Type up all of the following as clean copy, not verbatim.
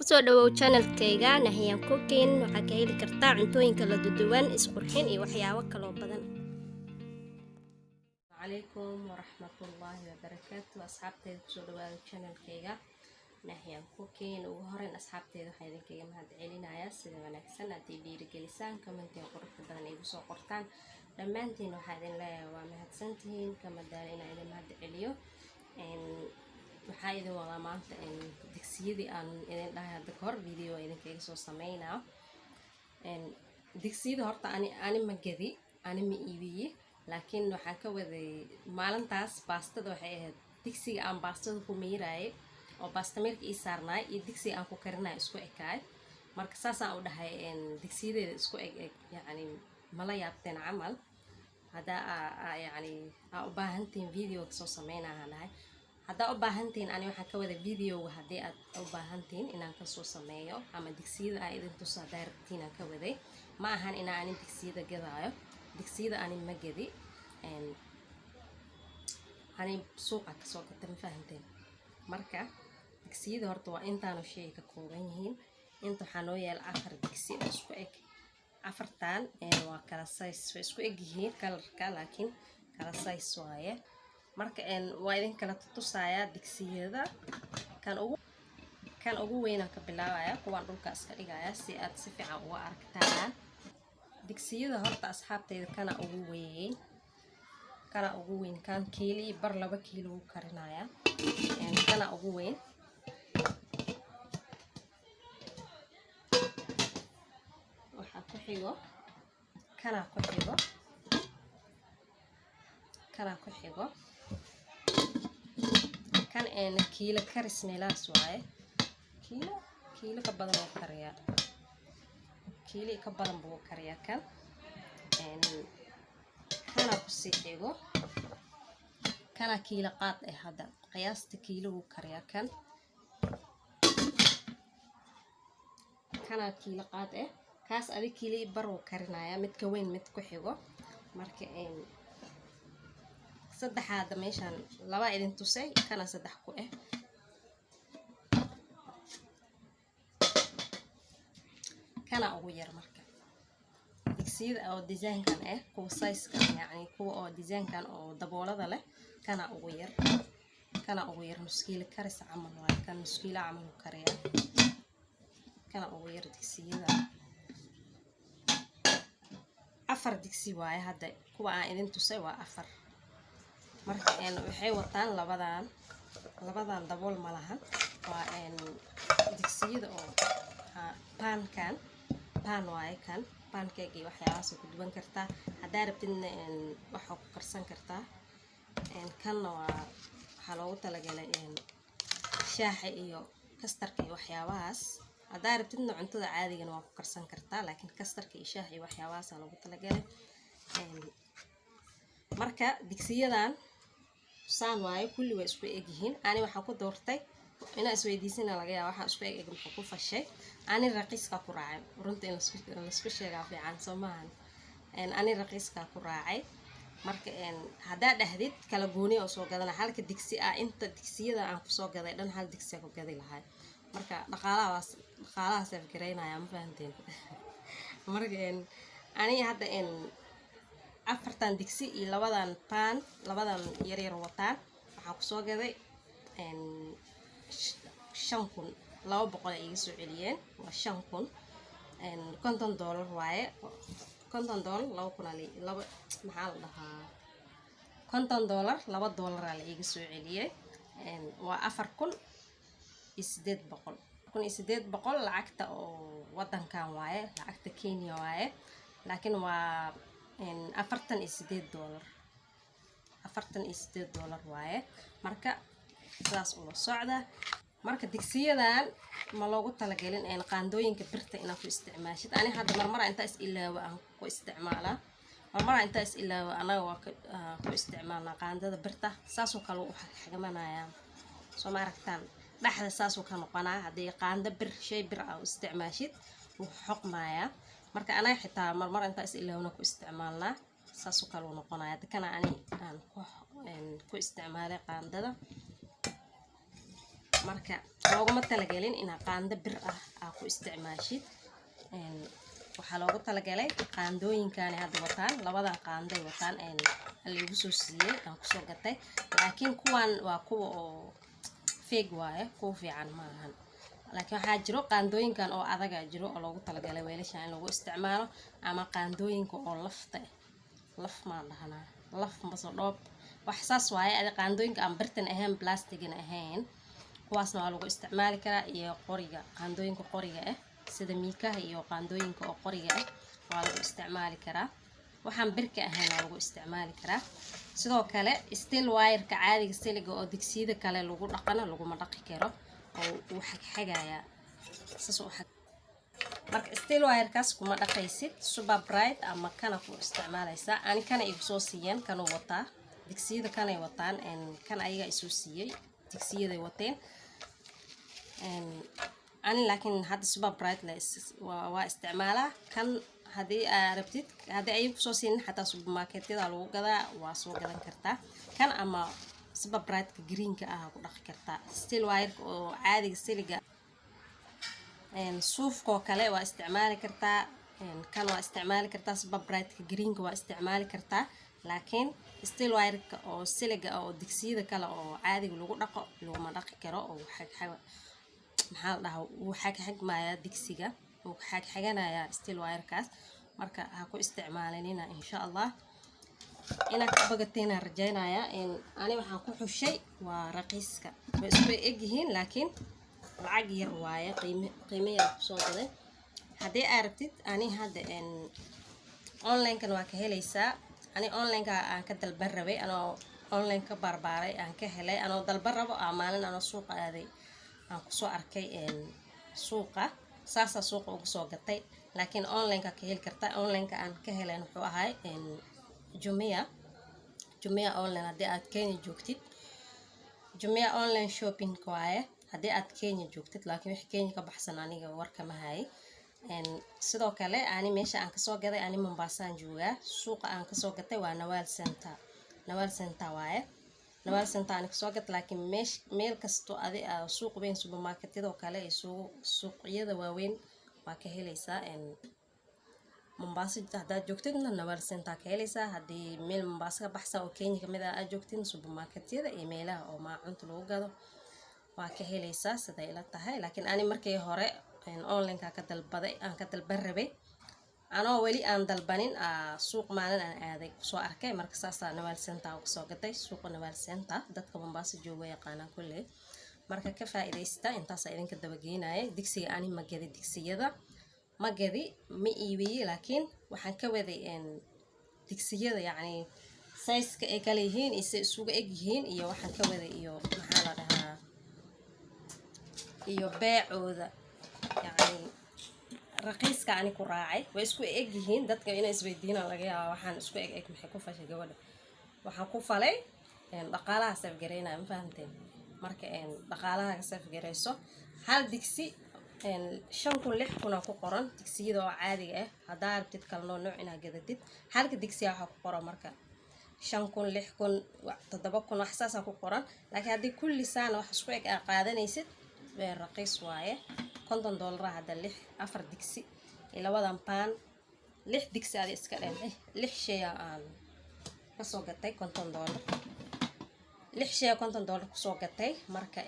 Kusoo dhawow channelkayga Nahyan Cooking. Waxaa ka heli kartaa cuntooyin kala duwan, isqurxin iyo waxyaabo kaloo badan. Calaykum waraxmatullaahi wabarakaatu. Asxaabteeda, kusoo dhawaada channelkayga Nahyan Cooking. Ugu horeyn, asxaabteeda, waxaa idinkaga mahad celinayaa sida wanaagsan aad ii dhiirigelisaan, commentiga quruxda badan igu soo qortaan. Dhammaantiin waxaa idin leeyahay waa mahadsantihiin, kama daalo inaan idin mahad celiyo. Waxaa idin wadaa maanta digsiyadii aan idin dhahay hadda kahor video idinkaga soo sameynaa. Digsiyada horta ani ma gadi, ani ma iibiye, laakiin waxaan ka waday maalintaas baastada. Waxay ahayd digsiga aan baastada ku miiraayay oo baasta miirka ii saarnaay iyo digsiga aan ku karinayo isku ekaay. Marka saasaan u dhahay digsiyadeeda isku eg eg, yacni mala yaabteen camal. Haddaa yacni aa u baahantihiin, video kasoo sameynaa dhahay. Haddaa u baahantihiin, ani waxaan ka wada videoga, haddii aad u baahantihiin inaan kasoo sameeyo ama digsiyada aan idin tuso haddaa rabtiin, aan ka waday. Ma ahan inaa ani digsiyada gadaayo. Digsiyada ani ma gadi, ani suuqa kasoo gata, ma fahanteen? Marka digsiyada horta waa intaanu shay ka kooban yihiin. Inta waxaa noo yaala afar digsi oo isku eg. Afartan waa kala size, way isku eg yihiin colorka, laakiin kala size waaye. Marka waa idin kala tutusayaa digsiyada. Kan ugu weynaan ka bilaabaya, kuwaan dhulka iska dhigaya si aad si fiican uga aragtaan. Digsiyada horta, asxaabteyda, kana ugu weyn, kana ugu weyn. Kan kiili bar, 2 kiilo wuu karinayaa. Kana ugu weyn. Waxaa ku xigo kanaa ku xigo, kanaa ku xigo. Kan kiilo karis meelahaas waaye, kiilo, kiilo ka badan oo kariyaa, kiilo ka badan buu kariyaa kan. Kana kusii xigo, kana kiilo qaad eh. Hadda qiyaasta kiilo wuu kariyaa kan. Kana kiilo qaad eh, kaas adig kiilo bar wuu karinayaa, midka weyn, mid ku xigo. Marka saddexaada meeshaan laba idin tusay, kana saddex ku ah. Kana ugu yar. Marka digsiyada oo designkan ah, kuwa sizekan, yacni kuwa oo designkan oo daboolada leh, kana ugu yar, kana ugu yar. Nus kiilo karis camal waaye kan, nus kiilo camal uu kariyaa. Kana ugu yar digsiyada. Afar digsi waaye hadda kuwa aan idin tusay, waa afar. Marka waxay wataan labadan dabool ma lahan. Waa digsiyada oo pankan, pan waaye kan. Pancake iyo waxyaabahaas ku duwan kartaa, haddaa rabtidna waxaa ku karsan kartaa. Kanna waa waxaa loogu talagalay shaaxa iyo kastarka iyo waxyaabahaas. Haddaa rabtidna cuntada caadigana waa ku karsan kartaa, laakiin kastarka iyo shaaxa iyo waxyaabahaasa loogu talagalay. Marka digsiyadan saan waaye, kulli way isku egyihiin. Ani waxaan ku doortay, inaa isweydiisana laga yaaba, waxaan isku eg eg muxuu ku fashay? Ani raqiiskaa ku raacay. Runta in laisku sheegaa fiican, soo maahan? Ani raqiiskaa ku raacay. Marka haddaa dhahdid kala gooni oo soo gadana, halka digsi ah inta digsiyada aan kusoo gaday dhan hal digsi ku gadi lahay. Marka dhaqaalahaas, dhaqaalahaas afgaraynaya, ma fahanteen? Marka aniga hadda afartan digsi iyo labadan pan, labadan yaryar wataan, waxaan kusoo gaday 5200 ay iga soo celiyeen. Waa 5000, $50 waaye. $50, 2000 laba, maxaa la dhahaa, $50, $2 la iga soo celiyey. Waa 4800, 1800 lacagta oo wadankan waaye, lacagta Kenya waaye, laakiin waa $48, $48 waaye. Marka sidaas ula socda. Marka digsiyadan ma loogu talagelin qaandooyinka birta inaad ku isticmaashid. Ani hadda marmara intaa is ilaawo aan ku isticmaalaa, marmara intaa is ilaawo anaga waa ku isticmaalnaa qaandada birta. Saasoo kale u xagmanayaa, soo ma aragtaan? Dhexda saasuu ka noqonaa. Haddii qaando bir, shay bir ah u isticmaashid, wuu xoqmayaa. Marka anaga xitaa marmar intaa is ilaawna ku isticmaalnaa, saasoo kale uu noqonaya. Kana ani aan ku isticmaalay qaandada. Marka looguma talagelin inaa qaando bir ah aa ku isticmaashid. Waxaa loogu talagalay qaandooyinkaani hadda wataan, labadan qaanday wataan laigu soo siiyey, aan kusoo gatay, laakiin kuwan waa kuwa oo fake waaye, kuwa fiican ma ahan. Laakiin waxaa jiro qaandooyinkan oo adaga jiro oo loogu talagalay weelashan in lagu isticmaalo, ama qaandooyinka oo lafta ah, laf maan dhahanaa, laf mase dhoob, wax saas waaye. Adi qaandooyinka aan birtan ahayn, plastigana ahayn, kuwaasna waa lagu isticmaali karaa, iyo qoriga, qaandooyinka qoriga ah sida miikaha iyo qaandooyinka oo qoriga ah waa lagu isticmaali karaa. Waxaan birka ahayn waa lagu isticmaali karaa. Sidoo kale steel wireka caadiga siliga oo digsiyada kale lagu dhaqana laguma dhaqi karo, oo wuu xagxagayaa saas u xag. Marka steel wirekaas kuma dhaqaysid, Super Bright ama kana ku isticmaalaysaa. Ani kana igu soo siiyeen, kanuu wataa, digsiyada kanay wataan, kan ayaga isoo siiyey, digsiyaday wateen ani. Laakiin hadda Super Bright la waa isticmaalaa. Kan haddii aa rabtid, haddii ayaga kusoo siinin xataa, supermarketyada lagu gadaa, waa soo gadan kartaa kan, ama Super Brightka greenka ah ku dhaqi kartaa. Steel wireka oo caadiga siliga, suufkoo kale waa isticmaali kartaa, kan waa isticmaali kartaa, Super Brightka greenka waa isticmaali kartaa, laakiin steel wireka oo siliga oo digsiyada kale oo caadiga lagu dhaqo laguma dhaqi karo, oo xagxag, maxaa la dhahaa, wuu xagxagmayaa digsiga, wuu xagxaganayaa steel wirekaas. Marka ha ku isticmaalinina. Insha Allah inaad ka bagateena rajaynayaa. Ani waxaan ku xushay waa raqiiska. Way isku egyihiin, laakiin lacag yar waaye, qiime qiime yar kusoo gaday. Haddii aad rabtid, ani hadda online-kan waa ka helaysaa. Ani online-ka aan ka dalban rabay, anoo online ka barbaaray aan ka helay, anoo dalban rabo aa maalin anoo suuqa aaday aan kusoo arkay suuqa, saasaa suuqa uga soo gatay. Laakiin online-ka ka heli kartaa. Online-ka aan ka helayn wuxuu ahay Jumia, Jumia online. Haddii aad Kenya joogtid, Jumia online shopping waaye haddii aad Kenya joogtid, laakiin wixii Kenya ka baxsan aniga warkama hayay. Sidoo kale ani meesha aan kasoo gaday, ani Mombasaan joogaa, suuqa aan kasoo gatay waa Nawal Center. Nawal Center waaye, Nawal Center aan kasoo gatay. Laakiin meesh meel kasto adi suuq weyn, supermarketyadoo kale iyo suuqyada waaweyn waa ka helaysaa. Mombasa haddaad joogtidna Nawal Center ka helaysaa. Haddii meel Mombasa ka baxsan oo Kenya kamid ah aad joogtidna, supermarketyada iyo meelaha oo maacunta lagu gado waa ka helaysaa, siday ila tahay. Laakiin ani markii hore online-ka ka dalbaday, aan ka dalban rabay, anoo weli aan dalbanin suuq maalin aan aaday kusoo arkay. Marka saasaa Nawal Center uga soo gatay, suuqa Nawal Center dadka Mombasa jooga yaqaanaan kulley. Marka ka faa'iidaysta. Intaasaa idinka dabageynaya. Digsiga ani ma gadi, digsiyada ma gadi, ma iibiyey, laakiin waxaan ka waday digsiyada, yacni sizeka ay kala yihiin iyo say isugu eg yihiin, iyo waxaan ka waday iyo maxaa la dhahaa iyo beecooda, yacni raqiiska ani ku raacay. Way isku eg yihiin. Dadka inay isweydiinaan laga yaaba, waxaan isku eg eg maxay ku fashay gabadha? Waxaan ku falay dhaqaalaha safgareynaya, ma fahamteen? Marka dhaqaalaha ka safgareyso. Hal digsi 5,000, 6,000 ku qoran digsiyada oo caadiga ah. Haddaa rabtid kala noo nooc inaad gadatid, halka digsiya waxaa ku qoran marka 5,000, 6,000, 7,000, wax saasaa ku qoran. Laakiin haddii kulli saana wax isku eg aa qaadanaysid, raqiis waaye, $50. Hadda lix, afar digsi iyo labadan paan, lix digsi adi iska dheh, lix shay aan kasoo gatay $50, lix shay $50 kusoo gatay. Marka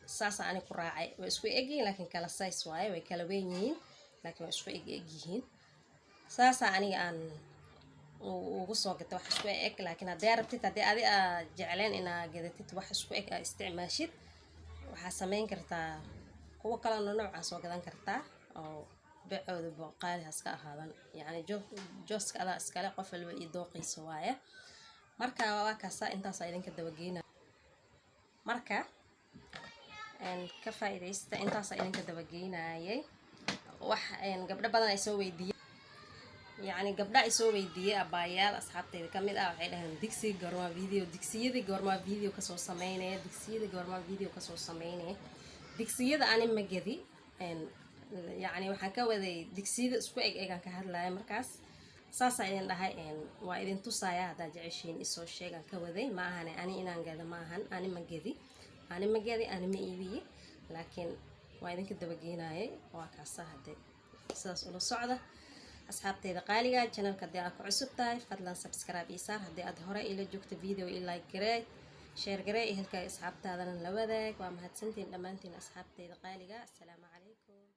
saasa ani ku raacay. Way isku egyihiin, laakiin kala size waaye, way kala weyn yihiin, laakiin way isku eg egyihiin. Saasaa aniga aan ugu soo gatay wax isku eg. Laakiin haddii aad rabtid, haddii adi aa jecleen inaa gadatid wax isku eg aa isticmaashid, waxaa sameyn kartaa kuwo kalena noocaa soo gadan kartaa oo beecooda qaali haska ahaadan. Yacni jooska adaa iskale, qof walba iyo dooqiisa waaye. Marka waa kaasa, intaasaa idinka dabageyna. Marka ka faa'iidaysta. Intaasaa idinka dabageynayay. Wax gabdho badan ay soo weydiiyey, yacni gabdha ay soo weydiiyey, abaayaal asxaabteyda ka mid ah, waxay dhaheen: "Digsiga goormaa video, digsiyadii goormaa video kasoo sameynaya, digsiyada goormaa video kasoo sameynaya?" Digsiyada ani ma gedi, yacni waxaan ka waday digsiyada isku eg egaan ka hadlaya. Markaas saasaa idin dhahay, waa idin tusaya, haddaad jeceshiin isoo sheegaan ka waday. Ma ahane ani inaan gado ma ahan, ani ma gedi. Ani ma gadi, ani ma iibiye, laakiin waa idinka dabageenayay. Waa kaasa hadee sidaas ula socda, asxaabteyda qaaliga. Channelka haddii aad ku cusub tahay, fadlan subscribe ii saar. Haddii aad hore ila joogto, video ii like garee, share garee, ehelkaaga asxaabtaadana la wadaag. Waa mahadsantiin dhammaantiin, asxaabteyda qaaliga. Asalaamu calaykum.